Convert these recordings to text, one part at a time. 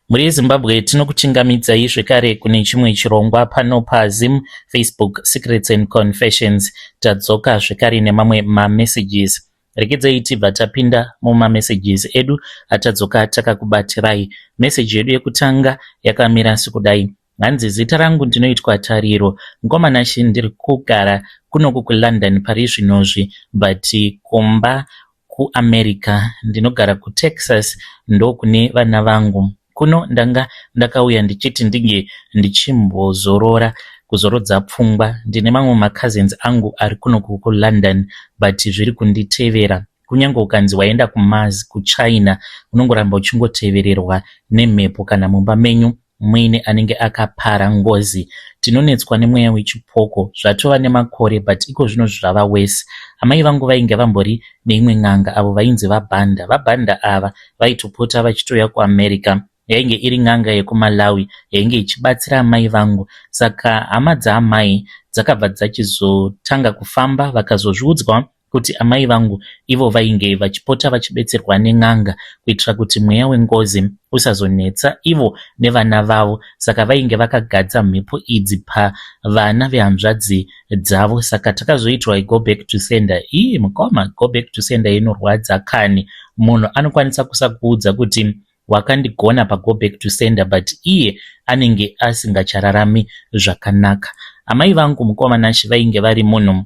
Mhuri yeZimbabwe, tinokuchingamidzai zvekare kune chimwe chirongwa pano paZim Facebook Secrets and Confessions. Tadzoka zvekare nemamwe mamessages. Regedzai tibva tapinda mumamessages edu atadzoka takakubatirai. Meseji yedu yekutanga yakamira sekudai. Hanzi, "Zita rangu ndinoitwa Tariro Mukomanashi, ndiri kugara kunoku kuLondon pari zvinozvi, but kumba kuAmerica, ndinogara kuTexas, ndokune vana vangu. Kuno ndanga ndakauya ndichiti ndinge ndichimbozorora, kuzorodza pfungwa. Ndine mamwe macousins angu ari kunoku kuLondon, but zviri kunditevera. Kunyange ukanzi waenda kuMars, kuChina, unongoramba uchingotevererwa nemhepo. Kana mumba menyu muine anenge akapara ngozi, tinonetswa nemweya wechipoko. Zvatova nemakore, but iko zvino zvava wese. Amai vangu vainge vambori neimwe n'anga, avo vainzi VaBhanda. VaBhanda ava vaitopota vachitouya kuAmerica. Yainge iri n'anga yekuMalawi yainge ichibatsira amai vangu. Saka hama dzaamai dzakabva dzachizotanga kufamba, vakazozviudzwa kuti amai vangu ivo vainge vachipota vachibetserwa nen'anga kuitira kuti mweya wengozi usazonetsa ivo nevana vavo. Saka vainge vakagadza mhepo idzi pavana vehanzvadzi dzavo. Saka takazoitwa go back to sender." Ii mukoma, go back to sender inorwadza kani. Munhu anokwanisa kusakuudza kuti wakandigona pago back to sender, but iye anenge asingachararami zvakanaka. Amai vangu, mukoma Nashi, vainge vari munhu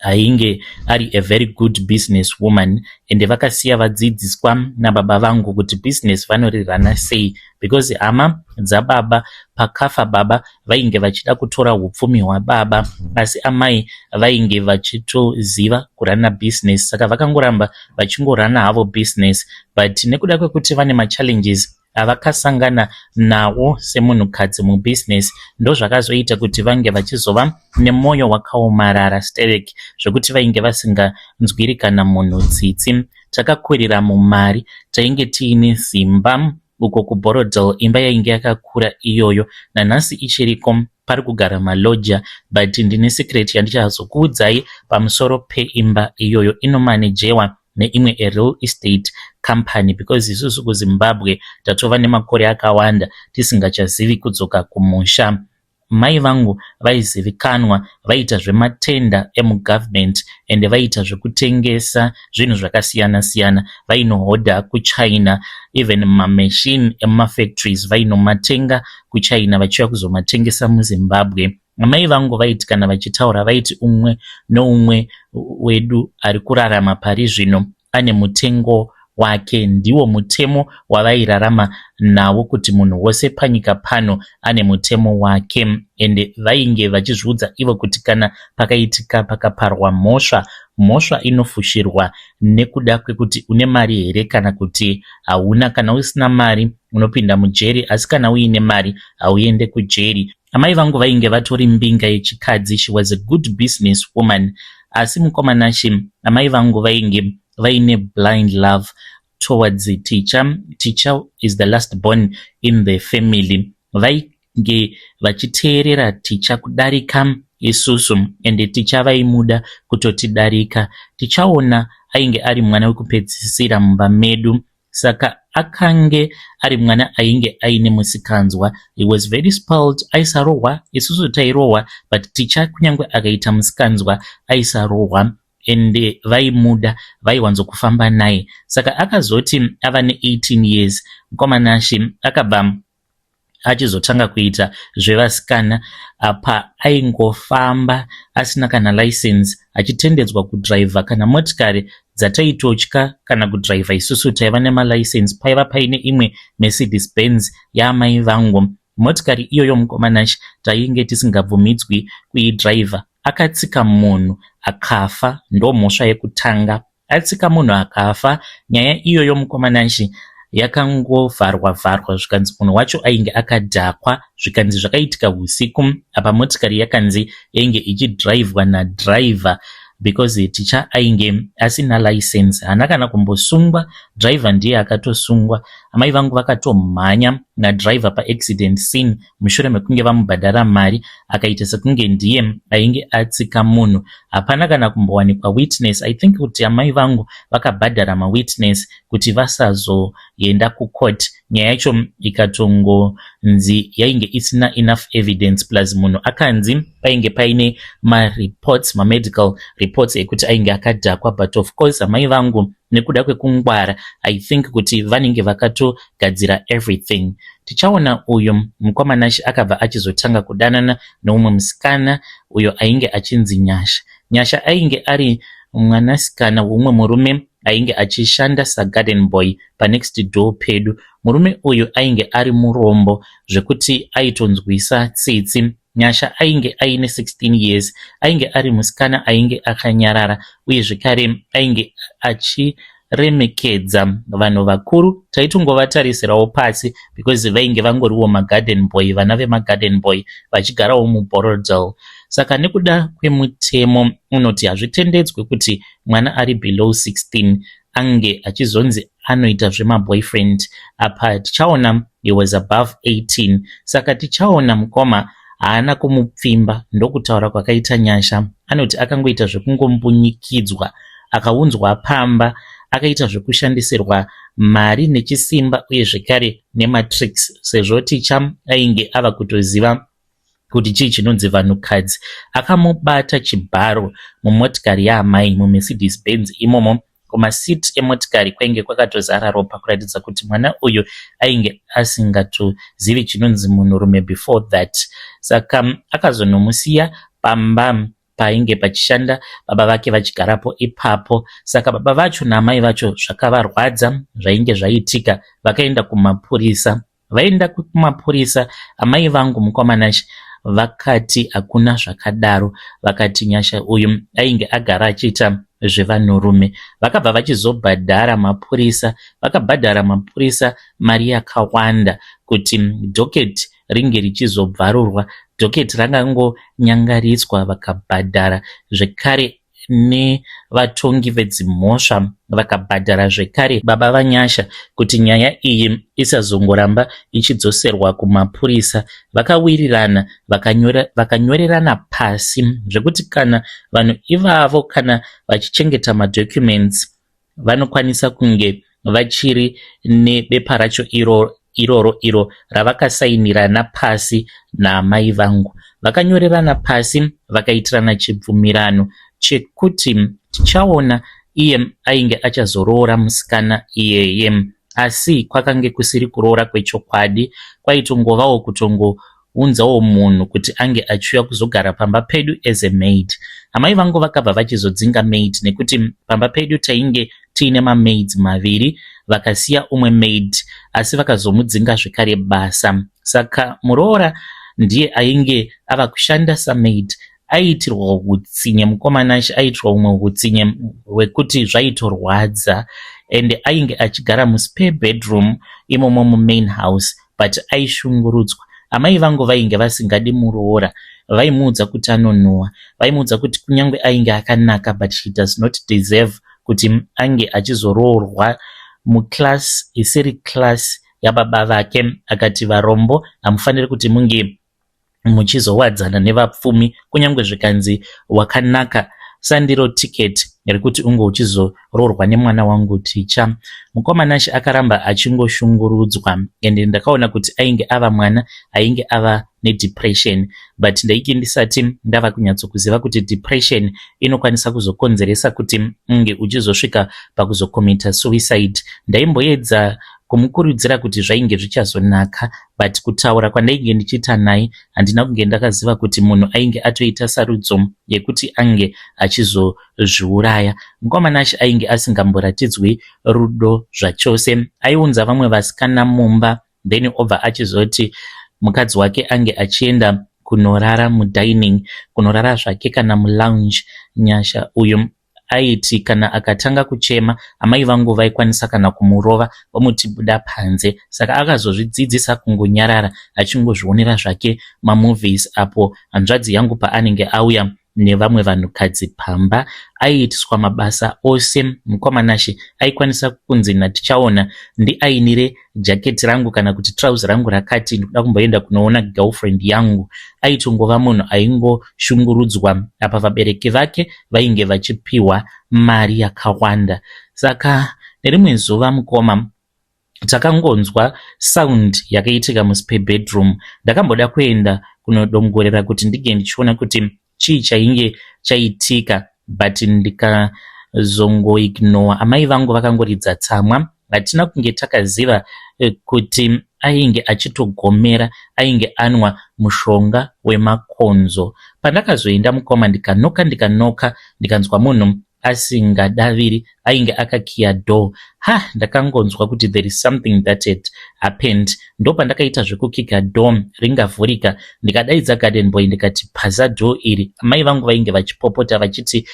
ainge ari a very good business woman, ende vakasiya vadzidziswa nababa vangu kuti business vanorirana sei, because hama dzababa, pakafa baba, vainge vachida kutora upfumi hwababa, asi amai vainge vachitoziva kurana business, saka vakangoramba vachingorana havo business. But nekuda kwekuti vane machallenges avakasangana nawo semunhukadzi mubhizinesi, ndozvakazoita kuti vange vachizova nemwoyo wakaomarara stereki, zvekuti vainge vasinganzwiri kana munhu tsitsi. Takakurira mumari, tainge tiine simba uko kuBorrowdale. Imba yainge yakakura iyoyo, nanhasi ichiriko, pari kugara malodger, but ndine secret yandichazokuudzai pamusoro peimba iyoyo. Inomanejewa neimwe real estate company, because isusu kuZimbabwe tatova nemakore akawanda tisingachazivi kudzoka kumusha. Mai vangu vaizivikanwa vaita zvematenda emugovernment, ende vaiita zvekutengesa zvinhu zvakasiyana-siyana. Vainohodha kuChina, even mamachine emumafactories vainomatenga kuChina vachiuya kuzomatengesa muZimbabwe. Amai vangu vaiti kana vachitaura, vaiti umwe noumwe wedu ari kurarama pari zvino ane mutengo wake. Ndiwo mutemo wavairarama nawo, kuti munhu wose panyika pano ane mutemo wake. Ende vainge vachizviudza ivo kuti kana pakaitika pakaparwa mhosva, mhosva inofushirwa nekuda kwekuti une mari here kana kuti hauna. Kana usina mari unopinda mujeri, asi kana uine mari hauende kujeri. Amai vangu vainge vatori mbinga yechikadzi. She was a good business woman. Asi mukoma Nashi, amai vangu vainge vaine blind love towards Ticha. Ticha is the last born in the family. Vainge vachiteerera Ticha kudarika isusu, ende Ticha vaimuda kutotidarika. Tichaona ainge ari mwana wekupedzisira mumba medu, saka akange ari mwana ainge aine musikanzwa. He was very spoiled, aisarohwa. Isusu tairohwa, but Ticha, kunyange akaita musikanzwa, aisarohwa, ende vaimuda, vaiwanzokufamba naye. Saka akazoti ava ne18 years, mukoma Nashi, akabva achizotanga kuita zvevasikana. Apa aingofamba asina kana license, achitendedzwa kudhiraivha kana motikari dzataitotya kana kudhiraivha isusu taiva nemalicense. Paiva paine imwe Mercedes Benz yaamai vangu. Motikari iyoyo, mukoma Nashi, tainge tisingabvumidzwi kuidhiraivha. Akatsika munhu akafa, ndomhosva yekutanga. Atsika munhu akafa, nyaya iyoyo, mukoma Nashi, yakangovharwa vharwa, zvikanzi munhu wacho ainge akadhakwa, zvikanzi zvakaitika usiku. Apa motikari yakanzi yainge ichidhiraivhwa nadhiraivha. Because Ticha ainge asina license, haana kana kumbosungwa. Driver ndiye akatosungwa. Amai vangu vakatomhanya nadriver paaccident scene mushure mekunge vamubhadhara mari, akaita sekunge ndiye ainge atsika munhu. Hapana kana kumbowanikwa witness. I think kuti amai vangu vakabhadhara mawitness kuti vasazoenda kucourt. Nyaya yacho ikatongonzi yainge isina enough evidence, plus munhu akanzi painge paine mareports, mamedical reports ekuti ainge akadhakwa. But of course amai vangu, nekuda kwekungwara, I think kuti vanenge vakatogadzira everything. Tichaona uyu mukwamanashi akabva achizotanga kudanana neumwe musikana uyo ainge achinzi Nyasha. Nyasha ainge ari mwanasikana weumwe murume ainge achishanda sagarden boy panext door pedu. Murume uyu ainge ari murombo zvekuti aitonzwisa tsitsi. Nyasha ainge aine 16 years. Ainge ari musikana ainge akanyarara, uye zvekare ainge achiremekedza vanhu vakuru. Taitongovatarisirawo pasi because vainge vangoriwo magarden boy, vana vemagarden boy vachigarawo muBorrowdale. Saka nekuda kwemutemo unoti hazvitendedzwe kuti mwana ari below 16 ange achizonzi anoita zvemaboyfriend, apa Tichaona he was above 18. Saka Tichaona mukoma haana kumupfimba. Ndokutaura kwakaita Nyasha, anoti akangoita zvekungombunyikidzwa, akaunzwa pamba, akaita zvekushandisirwa mari nechisimba, uye zvekare nematricks, sezvo Ticha ainge ava kutoziva kuti chii chinonzi vanhukadzi. Akamubata chibharo mumotikari yaamai, muMercedes Benz imomo. Kumasiti emotikari kwainge kwakatozara ropa, kuratidza kuti mwana uyu ainge asingatozivi chinonzi munhurume before that. Saka akazonomusiya pamba painge pachishanda baba vake, vachigarapo ipapo. Saka baba vacho naamai vacho zvakavarwadza zvainge zvaitika, vakaenda kumapurisa. Vaenda kumapurisa, amai vangu mukwamanashi vakati hakuna zvakadaro. Vakati Nyasha uyu ainge agara achiita zvevanhurume. Vakabva vachizobhadhara mapurisa. Vakabhadhara mapurisa mari yakawanda kuti docket ringe richizobvarurwa. Docket rakangonyangaritswa. Vakabhadhara zvekare nevatongi vedzimhosva, vakabhadhara zvekare baba vaNyasha kuti nyaya iyi isazongoramba ichidzoserwa kumapurisa. Vakawirirana, vakanyorerana pasi zvekuti kana vanhu ivavo kana vachichengeta madocuments, vanokwanisa kunge vachiri nebepa racho iroro iro ravakasainirana pasi naamai vangu. Vakanyorerana pasi, vakaitirana chibvumirano chekuti Tichaona iye ainge achazoroora musikana iyeye, asi kwakange kusiri kuroora kwechokwadi. Kwaitongovawo kutongounzawo munhu kuti ange achiuya kuzogara pamba pedu as a maid. Amai vangu vakabva vachizodzinga maid, nekuti pamba pedu tainge tiine mamaids maviri. Vakasiya umwe maid, asi vakazomudzinga zvekare basa. Saka muroora ndiye ainge ava kushanda samaid. Aiitirwa utsinye mukomana, aiitirwa umwe utsinye hwekuti zvaitorwadza. Ende ainge achigara muspare bedroom imomo mumain house, but aishungurudzwa. Amai vangu vainge vasingadi muroora. Vaimuudza kuti anonhuhwa. Vaimuudza kuti kunyange ainge akanaka, but she does not deserve kuti ange achizoroorwa muclass isiri class yababa vake. Akati varombo hamufaniri kuti munge muchizowadzana nevapfumi, kunyange zvikanzi wakanaka, sandiro tiketi rekuti unge uchizoroorwa nemwana wangu Ticha. Mukomanashi akaramba achingoshungurudzwa, ende ndakaona kuti ainge ava mwana ainge ava nedepression, but ndainge ndisati ndava kunyatsokuziva kuti depression inokwanisa kuzokonzeresa kuti unge uchizosvika pakuzocommita suicide. Ndaimboedza kumukurudzira kuti zvainge zvichazonaka, but kutaura kwandainge ndichiita naye, handina kunge ndakaziva kuti munhu ainge atoita sarudzo yekuti ange achizozviuraya. Mukomanashi ainge asingamboratidzwi rudo zvachose. Aiunza vamwe vasikana mumba, then obva achizoti mukadzi wake ange achienda kunorara mudining, kunorara zvake kana mulounge. Nyasha uyu aiti kana akatanga kuchema, amai vangu vaikwanisa kana kumurova, vomuti buda panze. Saka akazozvidzidzisa kungonyarara, achingozvionera zvake mamovies apo hanzvadzi yangu paanenge auya. nevamwe vanhukadzi pamba. Aiitiswa mabasa ose mukoma Nashe aikwanisa kunzi naTichaona ndiainire jacket rangu kana kuti trouse rangu rakati ndikuda kumboenda kunoona girlfriend yangu. Aitongova munhu aingoshungurudzwa apa vabereki vake vainge vachipiwa mari yakawanda. Saka nerimwe zuva mukoma Takangonzwa sound yakaitika muspare bedroom. Ndakamboda kuenda kunodongorera kuti ndinge ndichiona kuti chii chainge chaitika but ndikazongoignowa. Amai vangu vakangoridza tsamwa. Hatina kunge takaziva eh, kuti ainge achitogomera ainge anwa mushonga wemakonzo. Pandakazoenda mukoma ndikanoka ndikanoka ndikanzwa munhu asingadaviri ainge akakiya door ha ndakangonzwa kuti there is something that had happened ndopandakaita zvekukika door ringavhurika ndikadaidza garden boy ndikati paza door iri amai vangu vainge vachipopota vachiti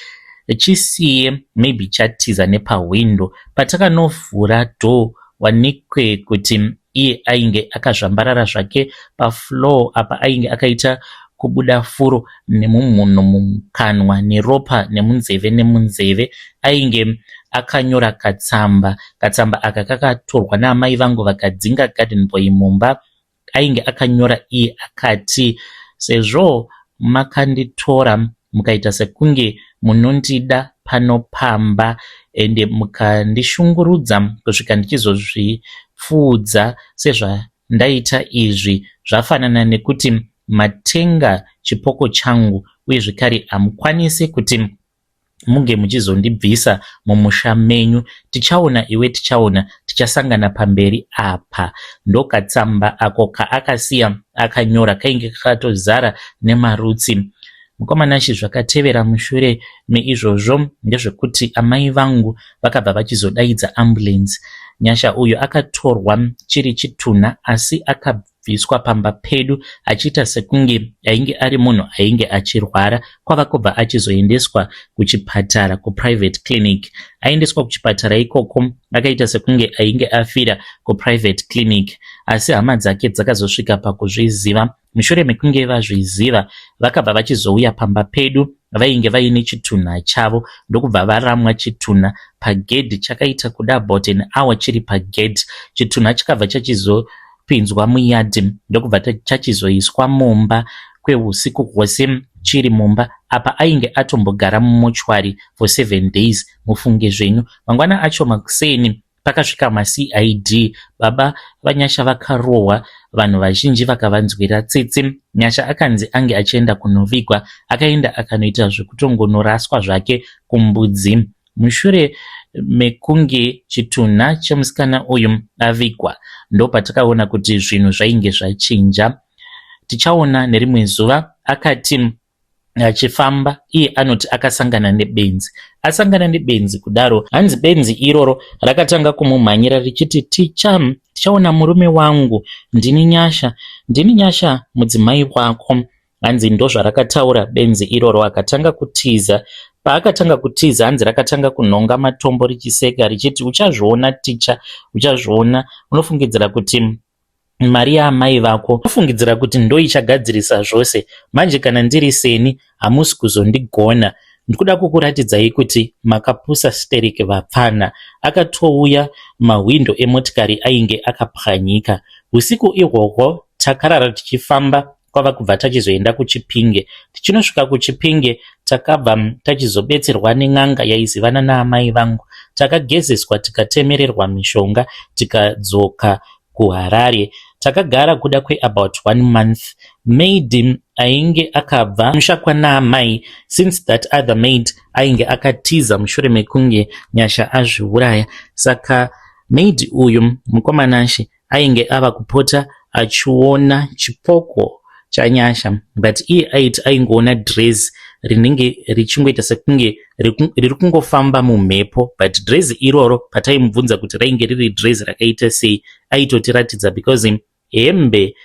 chisiye maybe chatiza nepahwindo patakanovhura door wanikwe kuti iye ainge akazvambarara zvake pafloor apa ainge akaita kubuda furo nemumhuno mumukanwa neropa nemunzeve nemunzeve ainge akanyora katsamba katsamba aka kakatorwa naamai vangu vakadzinga garden boy mumba ainge akanyora iye akati sezvo makanditora mukaita sekunge munondida pano pamba ende mukandishungurudza kusvika ndichizozvipfuudza sezvandaita izvi zvafanana nekuti matenga chipoko changu uye zvekare hamukwanise kuti munge muchizondibvisa mumusha menyu. Tichaona iwe Tichaona, tichasangana pamberi apa. Ndokatsamba ako kaakasiya akanyora kainge kakatozara nemarutsi. Mukoma Nashy zvakatevera mushure meizvozvo ndezvekuti amai vangu vakabva vachizodaidza ambulance. Nyasha uyu akatorwa chiri chitunha asi akabva bviswa pamba pedu achiita sekunge ainge ari munhu ainge achirwara kwava kubva achizoendeswa kuchipatara kuprivate clinic. Aendeswa kuchipatara ikoko akaita sekunge ainge afira kuprivate clinic asi hama dzake dzakazosvika pakuzviziva. Mushure mekunge vazviziva vakabva vachizouya pamba pedu vainge vaine chitunha chavo ndokubva varamwa chitunha pagedhi chakaita kuda about an hour chiri pagedhi. Chitunha chakabva chachizo pinzwa muyard ndokubva chachizoiswa mumba kwehusiku hwose chiri mumba apa ainge atombogara mumochwari for 7 days mufunge zvenyu mangwana acho makuseni pakasvika maCID baba vaNyasha vakarohwa vanhu vazhinji vakavanzwira tsitsi Nyasha akanzi ange achienda kunovigwa akaenda akanoita zvekutongonoraswa zvake kumbudzi Mushure mekunge chitunha chemusikana uyu avigwa ndopatakaona kuti zvinhu zvainge zvachinja. Tichaona nerimwe zuva akati achifamba iye anoti akasangana nebenzi. Asangana nebenzi kudaro hanzi benzi iroro rakatanga kumumhanyira richiti ticha tichaona murume wangu ndini Nyasha ndini Nyasha mudzimai wako Hanzi ndozvarakataura benzi iroro akatanga kutiza. Paakatanga kutiza hanzi rakatanga kunhonga matombo richiseka richiti uchazviona ticha uchazviona unofungidzira kuti mari yaamai vako unofungidzira kuti ndoichagadzirisa zvose manje kana ndiri seni hamusi kuzondigona ndikuda kukuratidzai kuti makapusa sterek vapfana akatouya mahwindo emotikari ainge akapwanyika usiku ihwohwo takarara tichifamba kwava kubva tachizoenda kuChipinge. Tichinosvika kuChipinge takabva tachizobetserwa nen'anga yaizivana naamai vangu. Takagezeswa tikatemererwa mishonga tikadzoka kuHarare. Takagara kuda kweabout one month. Maid ainge akabva musha kwanaamai since that other maid ainge akatiza mushure mekunge Nyasha azviuraya. Saka maid uyu mukomanashe Ainge ava kupota achiona chipoko chaNyasha but iye aiti aingoona dress rinenge richingoita sekunge riri kungofamba mumhepo but dress iroro pataimubvunza kuti rainge riri dress rakaita sei aitotiratidza because hembe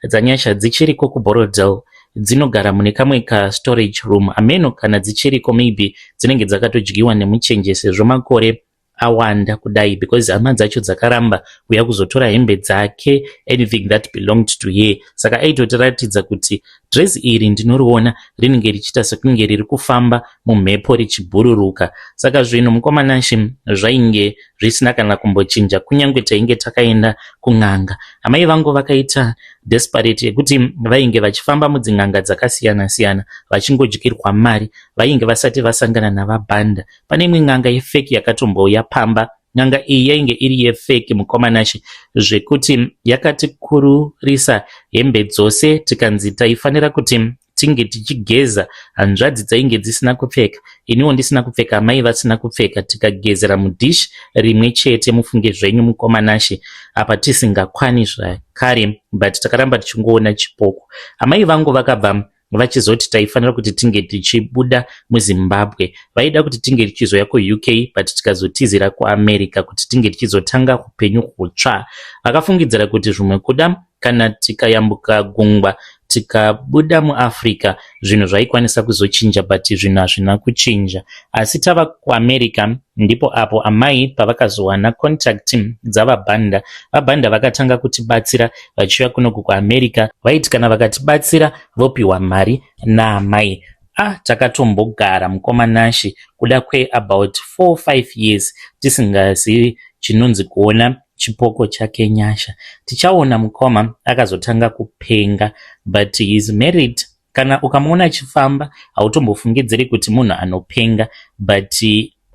dzaNyasha dzichiriko kuBorrowdale dzinogara mune kamwe kastorage room hameno kana dzichiriko maybe dzinenge dzakatodyiwa nemuchenje sezvo makore. Awanda kudai because hama dzacho dzakaramba kuuya kuzotora hembe dzake, anything that belonged to her. Saka aitotiratidza kuti dress iri ndinoriona rinenge richiita sekunge riri kufamba mumhepo richibhururuka. Saka zvinhu, mukoma Nashe, zvainge zvisina kana kumbochinja kunyange tainge takaenda kun'anga. Amai vangu vakaita desperate yekuti vainge vachifamba mudzin'anga dzakasiyana siyana vachingodyirwa mari. Vainge vasati vasangana navaBhanda. Pane imwe n'anga yefake yakatombouya pamba. N'anga iyi yainge iri yefake, mukoma Nashe, zvekuti yakatikururisa hembe dzose, tikanzi taifanira kuti tinge tichigeza. Hanzvadzi dzainge dzisina kupfeka, iniwo ndisina kupfeka, amai vasina kupfeka, tikagezera mudhishi rimwe chete. Mufunge zvenyu, mukoma Nashe, apa tisingakwani zvakare, but takaramba tichingoona chipoko. Amai vangu vakabva vachizoti taifanira kuti tinge tichibuda muZimbabwe. Vaida kuti tinge tichizoya kuUK, but tikazotizira kuAmerica kuti tinge tichizotanga upenyu hutsva. Vakafungidzira kuti zvimwe kuda kana tikayambuka gungwa, tikabuda muAfrica, zvinhu zvaikwanisa kuzochinja, but zvinhu hazvina kuchinja. Asi tava kuAmerica ndipo apo amai pavakazowana contact dzavaBhanda. VaBhanda vakatanga kutibatsira vachiuya kunoku kuAmerica. Vaiti kana vakatibatsira vopiwa mari naamai. Ah, takatombogara, mukoma Nashe, kuda kweabout 4-5 years tisingazivi chinonzi kuona chipoko chake Nyasha. Tichaona mukoma akazotanga kupenga, but he is married. Kana ukamuona achifamba hautombofungidziri kuti munhu anopenga, but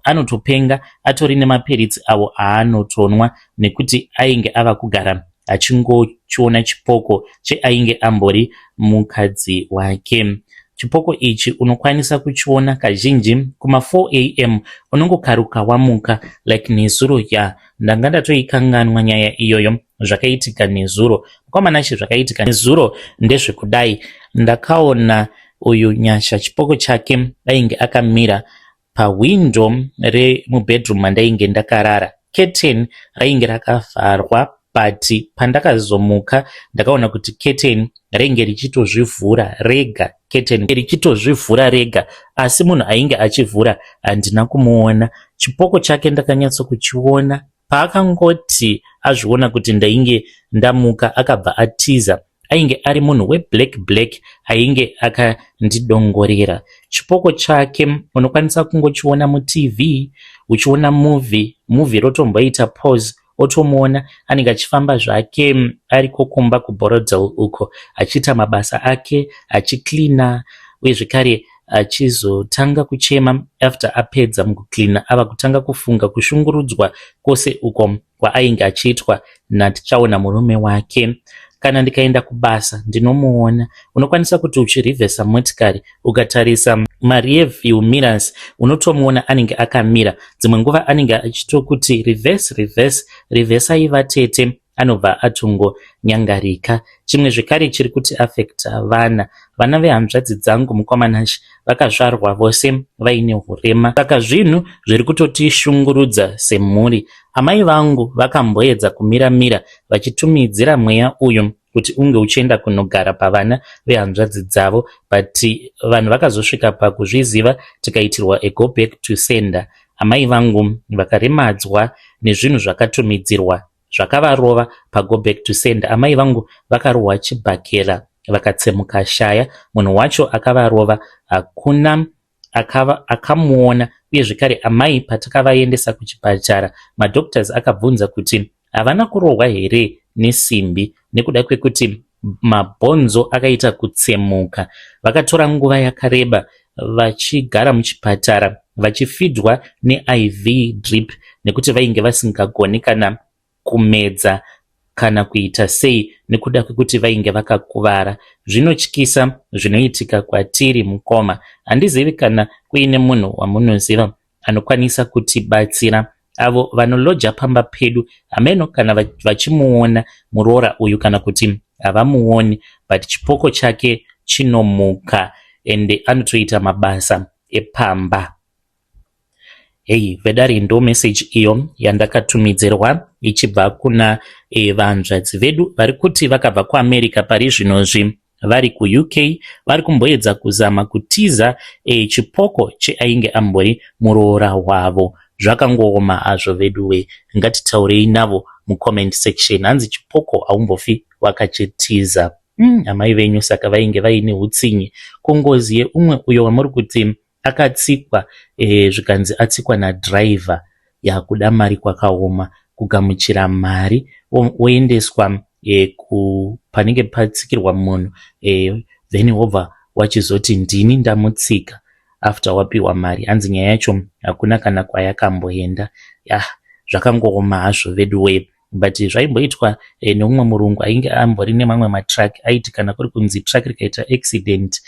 anotopenga, atori nemapiritsi avo aanotonwa nekuti ainge ava kugara achingochiona chipoko cheainge ambori mukadzi wake. Chipoko ichi unokwanisa kuchiona kazhinji kuma4 am, unongokaruka wamuka like nezuro. Ya, ndanga ndatoikanganwa nyaya iyoyo. Zvakaitika nezuro, mukoma Nashe, zvakaitika nezuro ndezvekudai. Ndakaona uyu Nyasha chipoko chake ainge akamira pahwindo remubedroom mandainge ndakarara. Curtain rainge rakavharwa, but pandakazomuka ndakaona kuti curtain rainge richitozvivhura rega, curtain richitozvivhura rega, asi munhu ainge achivhura handina kumuona. Chipoko chake ndakanyatsokuchiona paakangoti azviona kuti ndainge ndamuka, akabva atiza. Ainge ari munhu weblack black ainge akandidongorera. Chipoko chake unokwanisa kungochiona muTV uchiona movie, movie rotomboita pause, otomuona anenge achifamba zvake ariko kumba kuBorrowdale uko, achiita mabasa ake, achicleana, uye zvekare achizotanga kuchema after apedza mukucleana, ava kutanga kufunga kushungurudzwa kwose uko kwaainge achiitwa naTichaona murume wake. Kana ndikaenda kubasa ndinomuona. Unokwanisa kuti uchirivhesa motikari, ukatarisa marearview mirrors unotomuona anenge akamira. Dzimwe nguva anenge achitokuti, "Reverse, reverse, revhesai vatete." Anobva atongonyangarika. Chimwe zvekare chiri kuti affecta vana, vana vehanzvadzi dzangu, mukoma Nashe, vakazvarwa vose vaine urema, saka zvinhu zviri kutotishungurudza semhuri. Amai vangu vakamboedza kumiramira vachitumidzira mweya uyu kuti unge uchienda kunogara pavana vehanzvadzi dzavo, but vanhu vakazosvika pakuzviziva, tikaitirwa a go back to sender. Amai vangu vakaremadzwa nezvinhu zvakatumidzirwa zvakavarova pago back to sender. Amai vangu vakarohwa chibhakera vakatsemuka shaya. Munhu wacho akavarova hakuna akamuona. Uye zvekare amai patakavaendesa kuchipatara, madoctors akabvunza kuti havana kurohwa here nesimbi nekuda kwekuti mabhonzo akaita kutsemuka. Vakatora nguva yakareba vachigara muchipatara vachifidwa neIV drip nekuti vainge vasingagoni kana kumedza kana kuita sei nekuda kwekuti vainge vakakuvara. Zvinotyisa zvinoitika kwatiri, mukoma. Handizivi kana kuine munhu wamunoziva anokwanisa kutibatsira. Avo vanoloja pamba pedu, hameno kana vachimuona muroora uyu kana kuti havamuoni, but chipoko chake chinomuka ende anotoita mabasa epamba. Hei vedare, ndo message iyo yandakatumidzirwa ichibva kuna vanzvadzi vedu vari kuti vakabva kuAmerica, pari zvinozvi vari kuUK, vari kumboedza kuzama kutiza chipoko cheainge ambori muroora wavo. Zvakangooma hazvo veduwe, ngatitaurei navo mucomment section. Hanzi chipoko haumbofi wakachitiza. Amai venyu saka vainge vaine hutsinye. Ko ngozi yeumwe uyo wamuri kuti akatsikwa zvikanzi atsikwa nadriver yakuda mari kwakaoma kugamuchira mari woendeswa panenge patsikirwa munhu then wobva wachizoti ndini ndamutsika after wapiwa mari. Hanzi nyaya yacho hakuna kana kwayakamboenda. Yah, zvakangooma hazvo veduwe, but zvaimboitwa neumwe murungu ainge ambori nemamwe matruck. Aiti kana kuri kunzi truck rikaita accident,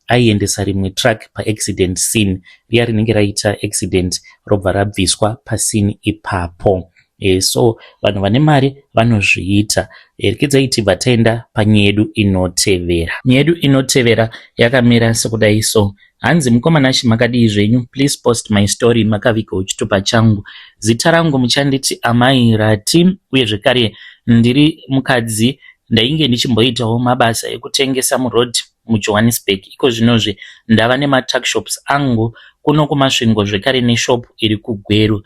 aiendesa rimwe truck paaccident scene riya rinenge raita accident, robva rabviswa pascene ipapo. So vanhu vane mari vanozviita. Rekedzai tibva taenda panyaya yedu inotevera. Nyaya yedu inotevera yakamira sekudai so. Hanzi, "Mukoma Nashe, makadii zvenyu? Please post my story makavigawo chitupa changu. Zita rangu muchanditi Amai Rati, uye zvekare ndiri mukadzi. Ndainge ndichimboitawo mabasa ekutengesa muroad muJohannesburg. Iko zvinozvi ndava nematuckshops angu kuno kuMasvingo, zvekare neshop iri kuGweru,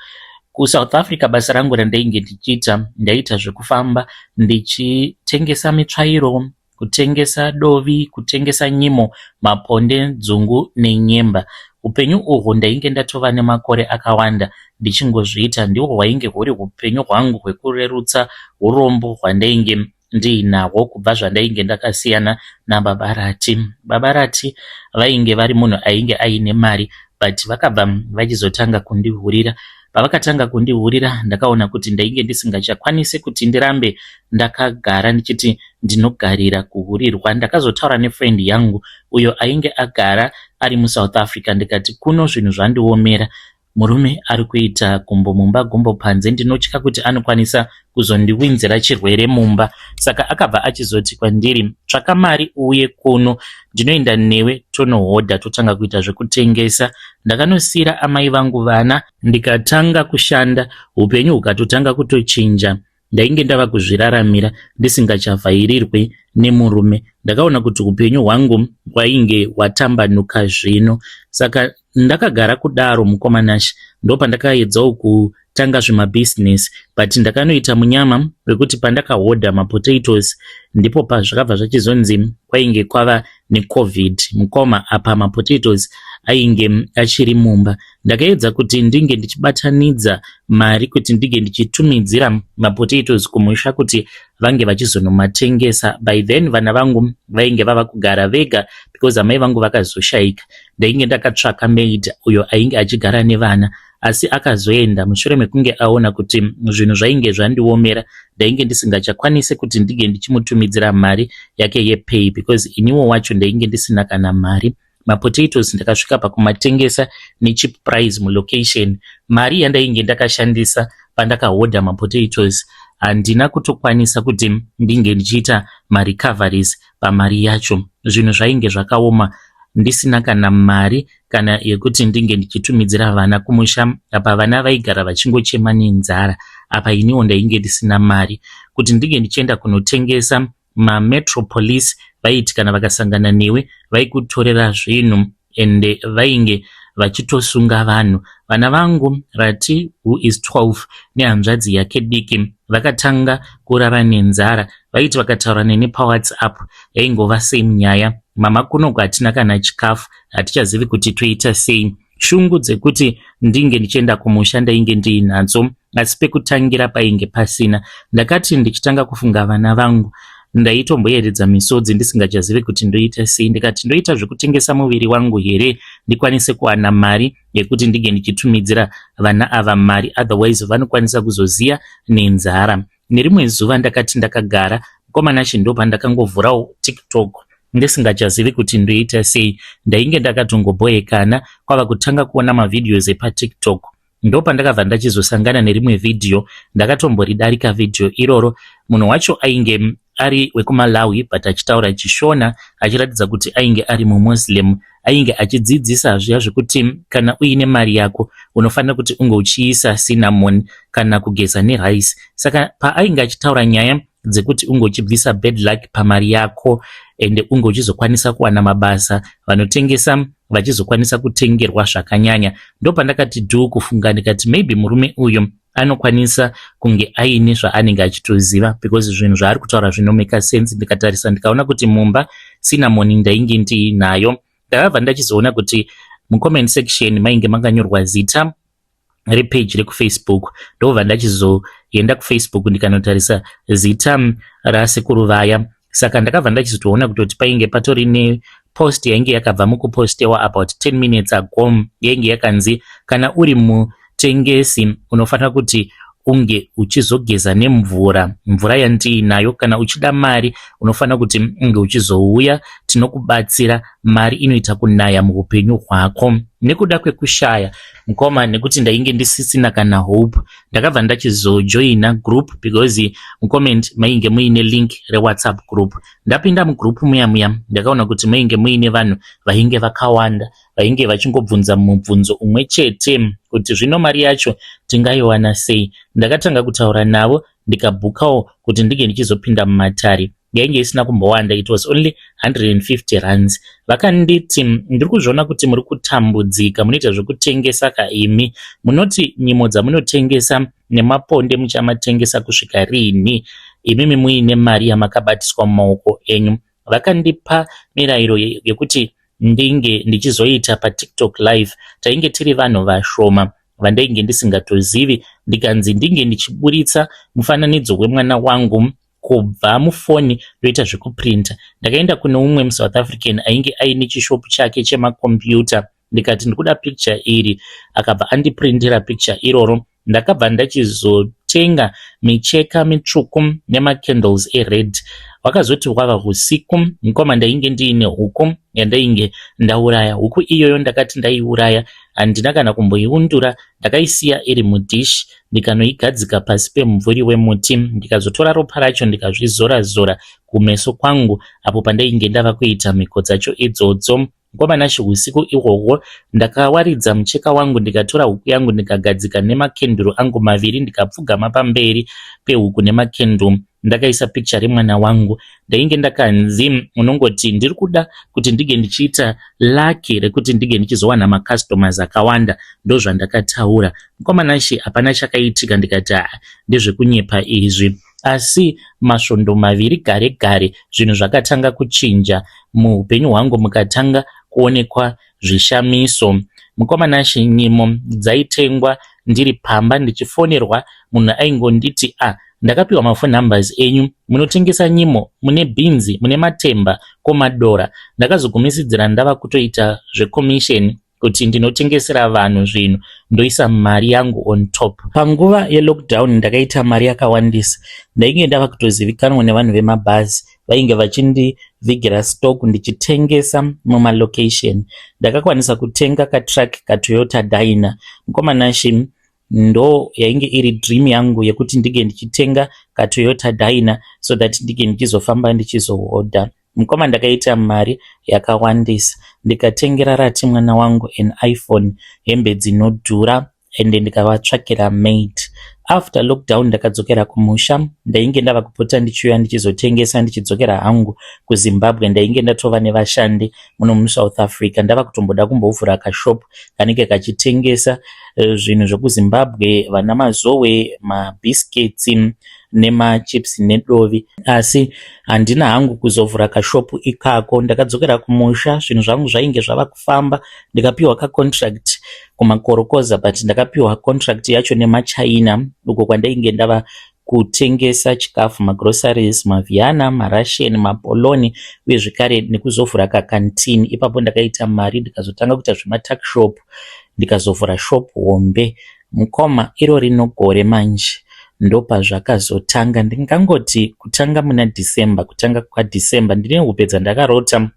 kuSouth Africa. Basa rangu randainge ndichiita, ndaiita zvekufamba ndichitengesa mitsvairo, kutengesa dovi, kutengesa nyimo, maponde, nzungu nenyemba. Upenyu uhwu ndainge ndatova nemakore akawanda ndichingozviita. Ndihwo hwainge huri upenyu hwangu hwekurerutsa urombo hwandainge ndiinahwo kubva zvandainge ndakasiyana nababa Rati. Baba Rati vainge vari munhu ainge aine mari, but vakabva vachizotanga kundihurira. Pavakatanga kundihurira, ndakaona kuti ndainge ndisingachakwanisi kuti ndirambe ndakagara ndichiti ndinogarira kuhurirwa. Ndakazotaura nefriend yangu uyo ainge agara ari muSouth Africa, ndikati kuno zvinhu zvandiomera, murume ari kuita gumbo mumba, gumbo panze. Ndinotya kuti anokwanisa kuzondiwinzira chirwere mumba. Saka akabva achizoti kwandiri, 'Tsvaka mari uuye kuno, ndinoenda newe tonohodha, totanga kuita zvekutengesa.' Ndakanosiyira amai vangu vana, ndikatanga kushanda. Upenyu hukatotanga kutochinja. Ndainge ndava kuzviraramira ndisingachavhairirwi nemurume. Ndakaona kuti upenyu hwangu hwainge hwatambanuka zvino. Saka ndakagara kudaro, mukoma Nashe, ndopandakaedzawo kutanga zvemabhizinesi, but ndakanoita munyama wekuti pandakahodha mapotatoes, ndipo pazvakabva zvachizonzi kwainge kwava neCovid, mukoma. Apa mapotatoes ainge achiri mumba. Ndakaedza kuti ndinge ndichibatanidza mari kuti ndinge ndichitumidzira mapotatoes kumusha kuti vange vachizonomatengesa. By then vana vangu vainge vava kugara vega because amai vangu vakazoshayika. Ndainge ndakatsvaka maid uyo ainge achigara nevana, asi akazoenda mushure mekunge aona kuti zvinhu zvainge zvandiomera. Ndainge ndisingachakwanisi kuti ndinge ndichimutumidzira mari yake yepay because iniwo wacho ndainge ndisina kana mari. Mapotatoes ndakasvika pakumatengesa necheap price mulocation. Mari yandainge ndakashandisa pandakahodha mapotatoes, handina kutokwanisa kuti ndinge ndichiita marecoveries pamari yacho. Zvinhu zvainge zvakaoma, ndisina kana mari kana yekuti ndinge ndichitumidzira vana kumusha. Apa vana vaigara vachingochema nenzara, apa iniwo ndainge ndisina mari kuti ndinge ndichienda kunotengesa. Mametro police vaiti kana vakasangana newe vaikutorera zvinhu, ende vainge vachitosunga vanhu. Vana vangu, Rati who is 12 nehanzvadzi yake diki, vakatanga kurara nenzara. Vaiti vakataura neni paWhatsApp, yaingova same nyaya: 'Mama, kunoku hatina kana chikafu, hatichazivi kuti toita sei.' Shungu dzekuti ndinge ndichienda kumusha ndainge ndiinadzo, asi pekutangira painge pasina. Ndakati ndichitanga kufunga vana vangu, ndaitomboyeredza misodzi ndisingachazivi kuti ndoita sei. Ndikati ndoita zvekutengesa muviri wangu here ndikwanise kuwana mari yekuti ndinge ndichitumidzira vana ava mari? Otherwise vanokwanisa kuzoziya nenzara. Nerimwe zuva ndakati ndakagara, mukoma Nashe, ndopandakangovhurawo TikTok ndisingachazivi kuti ndoita sei. Ndainge ndakatongobhoekana, kwava kutanga kuona mavideos epaTikTok. Ndopandakabva ndachizosangana nerimwe vhidhiyo. Ndakatomboridarika vhidhiyo iroro. Munhu wacho ainge ari wekuMalawi but achitaura chiShona, achiratidza kuti ainge ari muMuslim. Ainge achidzidzisa zviya zvekuti kana uine mari yako unofanira kuti unge uchiisa cinnamon kana kugeza nerice. Saka paainge achitaura nyaya dzekuti unge uchibvisa bad luck pamari yako. Ende unge uchizokwanisa kuwana mabasa, vanotengesa vachizokwanisa kutengerwa zvakanyanya. Ndopandakati dhuu kufunga, ndikati maybe murume uyu anokwanisa kunge aine zvaanenge achitoziva, because zvinhu zvaari kutaura zvinomeka sense. Ndikatarisa, ndikaona kuti mumba cinnamon ndainge ndiinayo. Ndakabva ndachizoona kuti mucomment section mainge makanyorwa zita repeji rekuFacebook. Ndobva ndachizoenda kuFacebook, ndikanotarisa zita rasekuru vaya. Saka ndakabva ndachizotoona kutoti painge patori nepost yainge yakabva mukupostewa about 10 minutes ago. Yainge yakanzi, "Kana uri mutengesi, unofanira kuti unge uchizogeza nemvura, mvura yandiinayo. Kana uchida mari, unofanira kuti unge uchizouya, tinokubatsira, mari inoita kunaya muupenyu hwako." Nekuda kwekushaya, mukoma, nekuti ndainge ndisisina kana hope, ndakabva ndachizojoina group, because mucomment mainge muine link reWhatsApp group. Ndapinda mugroup muya muya, ndakaona kuti mainge muine vanhu vainge vakawanda, vainge vachingobvunza mubvunzo umwe chete, kuti zvino mari yacho tingaiwana sei? Ndakatanga kutaura navo, ndikabhukawo kuti ndinge ndichizopinda mumatare. Yainge isina kumbowanda, it was only 150 rands. Vakanditi, "Ndiri kuzviona kuti muri kutambudzika, munoita zvekutengesa kaimi. Munoti nyimo dzamunotengesa nemaponde muchamatengesa kusvika riini, imimi muine mari yamakabatiswa mumaoko enyu?" Vakandipa mirayiro yekuti ndinge ndichizoita paTikTok live. Tainge tiri vanhu vashoma vandainge ndisingatozivi. Ndikanzi ndinge ndichiburitsa mufananidzo wemwana wangu kubva mufoni, ndoita zvekuprinta. Ndakaenda kune umwe muSouth African ainge aine chishopu chake chemakombiyuta, ndikati ndikuda picture iri. Akabva andiprintira picture iroro. Ndakabva ndachizotenga micheka mitsvuku nemacandles ered. Wakazoti wava usiku, mukoma, ndainge ndiine huku yandainge ndauraya. Huku iyoyo ndakati ndaiuraya, handina kana kumboiundura. Ndakaisiya iri mudhishi, ndikanoigadzika pasi pemumvuri wemuti. Ndikazotora ropa racho, ndikazvizora-zora kumeso kwangu apo pandainge ndava kuita mhiko dzacho idzodzo. Mukoma Nashe, usiku ihwohwo ndakawaridza mucheka wangu, ndikatora huku yangu, ndikagadzika nemakenduru angu maviri, ndikapfugama pamberi pehuku nemakenduru, ndakaisa pikicha remwana wangu. Ndainge ndakanzi unongoti, "Ndiri kuda kuti ndinge ndichiita lucky rekuti ndinge ndichizowana macustomers akawanda." Ndozvandakataura. Mukoma Nashe, hapana chakaitika. Ndikati, "Haa, ndezvekunyepa izvi." Asi masvondo 2 gare gare, zvinhu zvakatanga kuchinja muupenyu hwangu, mukatanga kuonekwa zvishamiso. Mukoma Nashe, nyimo dzaitengwa ndiri pamba, ndichifonerwa. Munhu aingonditi, "A ah, ndakapiwa mafone numbers enyu, munotengesa nyimo, mune bhinzi, mune matemba, komadora?" Ndakazogumisidzira ndava kutoita zvecommission, kuti ndinotengesera vanhu zvinhu, ndoisa mari yangu on top. Panguva yelockdown ndakaita mari yakawandisa. Ndainge ndava kutozivikanwa nevanhu vemabhazi, vainge vachindivigira stock, ndichitengesa mumalocation. Ndakakwanisa kutenga katruck, kaToyota Dyna. Mukoma Nashe, ndo yainge iri dream yangu yekuti ndinge ndichitenga kaToyota Dyna, so that ndinge ndichizofamba ndichizohodha. Mukoma, ndakaita mari yakawandisa. Ndikatengera Rati mwana wangu an iPhone, hembe dzinodhura, ende ndikavatsvakira maid. After lockdown ndakadzokera kumusha. Ndainge ndava kupota ndichiuya ndichizotengesa, ndichidzokera hangu kuZimbabwe. Ndainge ndatova nevashandi muno muSouth Africa. Ndava kutomboda kumbovhura kashop kanenge kachitengesa zvinhu zvekuZimbabwe, vana mazowe, mabhisiketsi nemachips nedovi. Asi handina hangu kuzovhura kashopu ikako. Ndakadzokera kumusha, zvinhu zvangu zvainge zvava kufamba. Ndikapiwa kacontract kumakorokoza, but ndakapiwa contract yacho nemaChina, uko kwandainge ndava kutengesa chikafu, magroceries, maViana, maRussian, maboloni, uye zvekare nekuzovhura kakantini. Ipapo ndakaita mari, ndikazotanga kuita zvematuckshop, ndikazovhura shop hombe. Mukoma, iro rino gore manje ndopazvakazotanga. Ndingangoti kutanga muna December, kutanga kwaDecember, ndine hope dzandakarota.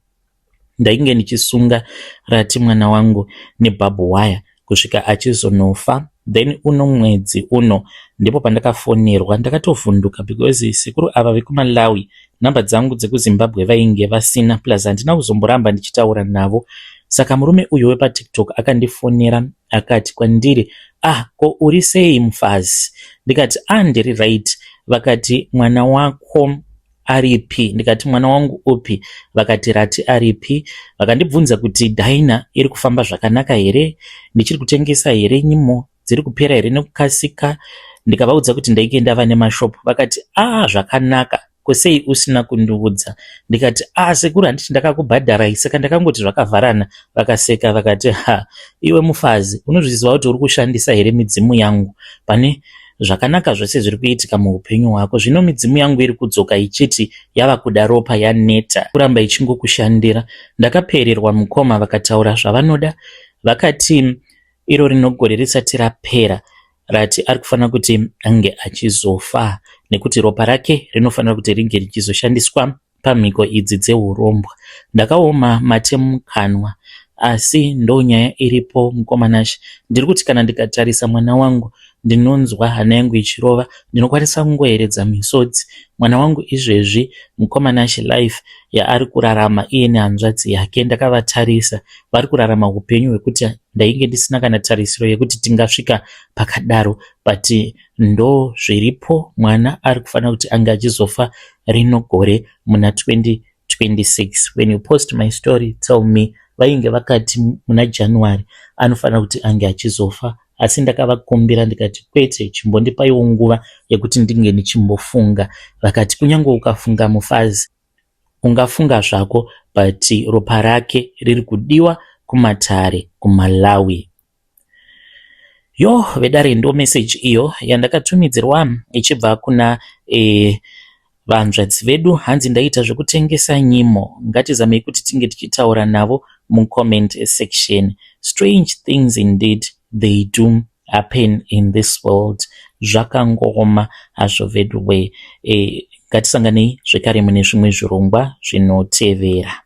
Ndainge ndichisunga Rati mwana wangu nebarbed wire kusvika achizonofa. Then uno mwedzi uno ndipo pandakafonerwa. Ndakatovhunduka because sekuru ava vekuMalawi, nhamba dzangu dzekuZimbabwe vainge vasina, plus handina kuzomboramba ndichitaura navo. Saka murume uyu wepaTikTok akandifonera, akati kwandiri, "Ah, ko uri sei, mufazi?" Ndikati, "Ah, ndiri right." Vakati, "Mwana wako aripi? Ndikati mwana wangu upi? Vakati Rati aripi? Vakandibvunza kuti Dyna iri kufamba zvakanaka here? Ndichiri kutengesa here nyimo dziri kupera here nekukasika? Ndikavaudza kuti ndainge ndava nemashop. Vakati ah zvakanaka ko sei usina kundiudza? Ndikati ah sekuru handiti ndakakubhadharai saka ndakangoti zvakavharana. Vakaseka vakati ha iwe mufazi unozviziva kuti uri kushandisa here midzimu yangu pane zvakanaka zvose zviri kuitika muupenyu hwako. Zvino midzimu yangu iri kudzoka ichiti yava kuda ropa yaneta kuramba ichingokushandira. Ndakapererwa mukoma vakataura zvavanoda vakati iro rino gore risati rapera Rati ari kufanira kuti ange achizofa nekuti ropa rake rinofanira kuti ringe richizoshandiswa pamhiko idzi dzehurombwa. Ndakaoma mate mukanwa asi ndonyaya iripo mukoma Nashe. Ndiri kuti kana ndikatarisa mwana wangu ndinonzwa hana yangu ichirova ndinokwanisa kungoeredza misodzi. Mwana wangu izvezvi mukoma Nashe life yaari kurarama iye nehanzvadzi yake ndakavatarisa vari kurarama hupenyu hwekuti ndainge ndisina kana tarisiro yekuti tingasvika pakadaro but ndo zviripo mwana ari kufanira kuti ange achizofa rino gore muna 2026 when you post my story tell me vainge vakati muna January anofanira kuti ange achizofa asi ndakavakumbira ndikati kwete chimbondipaiwo nguva yekuti ndinge ndichimbofunga vakati kunyange ukafunga mufazi Ungafunga zvako but ropa rake riri kudiwa kumatare kuMalawi. Yoh vedare ndo message iyo yandakatumidzirwa ichibva kuna eh, vanzvadzi vedu hanzi ndaita zvekutengesa nyimo ngatizamei kuti tinge tichitaura navo mucomment section strange things indeed they do happen in this world zvakangooma hazvo veduwe e, ngatisanganei zvekare mune zvimwe zvirongwa zvinotevera.